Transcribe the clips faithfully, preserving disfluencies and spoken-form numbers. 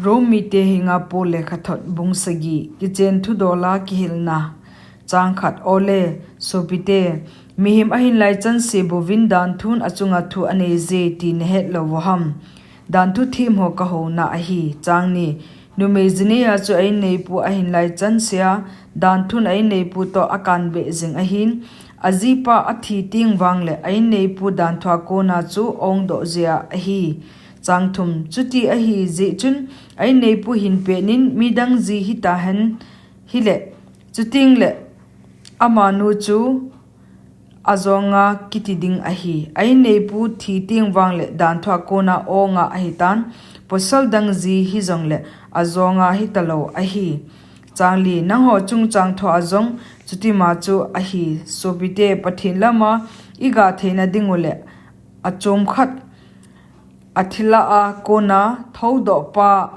Rome mite henga Paul lekhathot bung sagi, kichen thudola kihilna. Chang khat. Ole, sopite, mihem ahin lai chanse bouvin danthun achunga thu aneije ti nahet lou uham? Danthu themho kahouna ahi. Chang ni. Numei jinei a chu a inneipu ahin lai chansea, danthun a inneipu toh akanbeh jing ahin, ajipa athi teng vangle a inneipu danthua kona chu ongdoh jia ahi. Chang thum. Chuti ahi jeh chun a inneipu hin penin midang ji hitahen hile, chutengle amanu chu ajonga kiti ding ahi. A inneipu thi teng vangle danthua kona onga ahitan, pasal dang ji hijongle ajonga hitalou ahi. Chang li. Nangho chungchang thua jong chutima chu ahi. Sopite, Pathen lama iga theina dingule achom khat athila a kona thoudohpa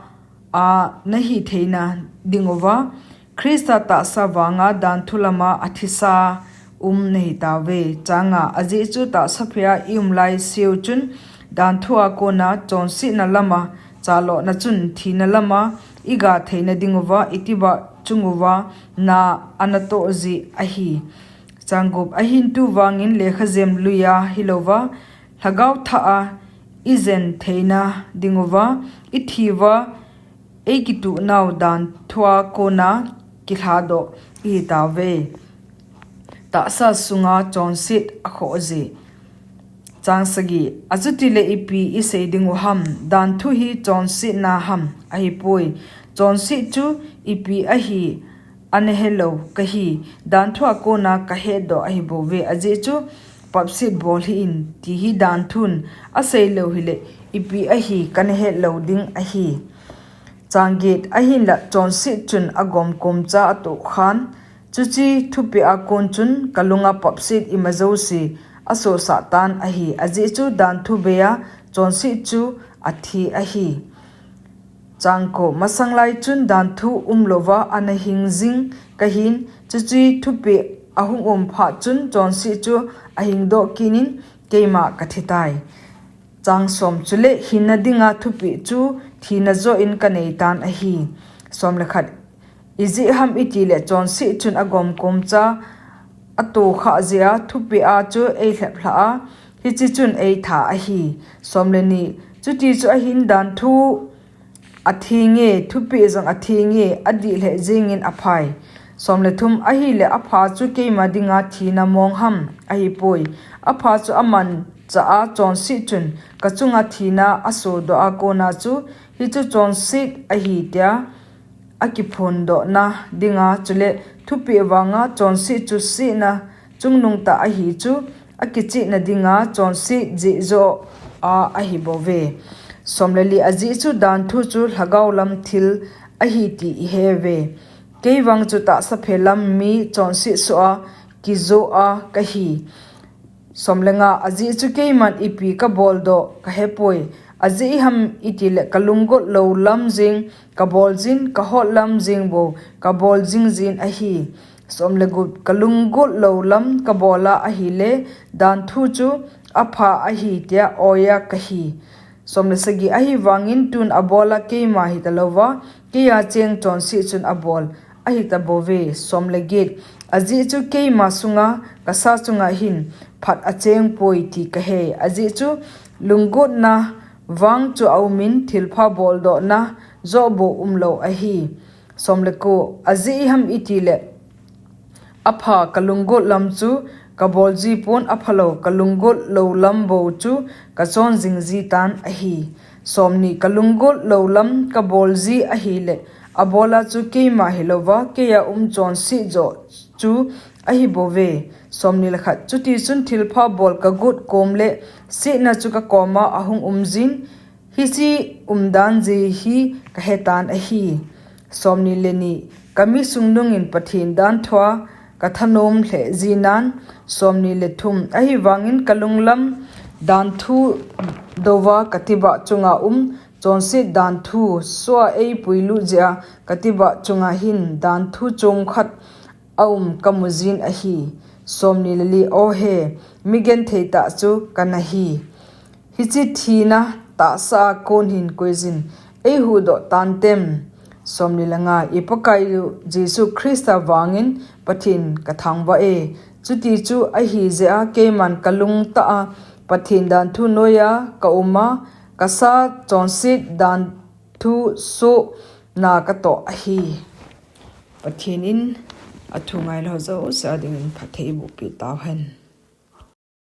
a nahi theina dinguva, Christa tahsa vanga danthu lama athisa um nahitauve. Chang nga. Ajeh chu tahsa phea ium laiseu chun danthua kona chonsetna lama chalona chun thina lama iga theina dinguva itibah chunguva na anatoh ji ahi. Chang gup. Ahin tuvangin lekhajem luia hilouva, lhagao thah a ijen theina dinguva, ithiuva eikituhnau danthua kona kilhadoh ihitauve. Tahsa sunga chonset akhoh ji. Chang sagi. Achutile ipi isei dinguham? Danthu hi chonsetna ham? Ahipoi. Chonset chu ipi ahi anahelou kahi. Danthua kona kahetdoh ahibouve. Ajeh chu papset bol hih in ti hi danthun aseilou hile ipi ahi kanahet lou ding ahi. Chang get. Ahinla chonset chun agomkomcha atohkhan, chuche thupeh a kon chun kalunga papset ima jouse asosah tan ahi. Ajeh chu danthu beia chonset chu athi ahi. Chang ko. Masanglai chun danthu umlouva ana hing jing kahin, chuche thupeh ahung um phat chun chonset chu ahingdoh kit in keima kathitai. Chang som. Chule hinna dinga thupeh chu thina joh in kaneitan ahi. Som le khat. Ijeh ham itile chonset chun agomkomcha atohkhah jeh a thupeh a chu eilhep lhah a, hiche chun eitha ahi. Som le ni. Chuti chu ahin danthu athenge, thupeh jong athenge, adih lheh jengin aphai. Som le thum. Ahile apha chu keima dinga thina mong ham? Ahipoi. Apha chu amanchah a chonset chun kachunga thina asodoh a kona chu, hichu chonset ahi tia akiphondohna dinga, chule thupeh vanga chonset chu setna chungnung tah ahi chu akichehna dinga chonset jeh joh a ahibouve. Som le li. Ajeh chu danthu chu lhagao lam thil ahi ti iheuve. Keivang chu tahsa phe lam mi chonset soh a kijoh a kahi. Som le nga. Ajeh chu keiman ipi kaboldoh kahepoi. Ajeh iham itile kalunggot lou lam jeng kaboljin, kahot lam jeng bou kaboljing jin ahi. Som le gup. Kalunggot lou lam kabola ahile danthu chu apha ahi tia oiya kahi. Som le sagi. Ahivangin tun abola keima hitalouva, keiya cheng chonset chun abol ahitabouve. Som le get. Ajeh chu keima sunga kasa chunga hin phat achengpoi ti kahei. Ajeh chu lunggotna vang chu aumin thilpha boldohna joh bou umlou ahi. Som le ko. Ajeh iham itile apha kalunggot lam chu kabolji pon, aphalou kalunggot lou lam bou chu kachon jingji tan ahi. Som ni. Kalunggot lou lam kabolji ahile abola chu keima hilouva keiya um chonset joh chu ahibouve. Som ni le khat. Chuti chun thilpha bol kagot kom le setna chu kakoma ahung umjin, hiche umdan jeh hi kahetan ahi. Som ni le ni. Kami sungnungin Pathen danthua kathanom lheh jinan. Som ni le thum. Ahivangin kalunglam danthu douva katibah chunga um chonset danthu soh a eipuilut jeh a katibah chunga hin danthu chomkhat aum kamujin ahi. Som ni le li. Ohe, mi genthei tah chu kanahi. Hiche thina tahsa a kon hin koijin eihuhdoh tantem. Somni le nga, i Pakaiyu Jesu Christa vangin Pathen kathangvah e. Chuti chu ahijeh a keiman kalungtah a Pathen danthu noiya kauma, kasa chonset danthu sohna katoh ahi. Pathen in athu ngailou jouse adingin phatthei eibohpeh tauhen.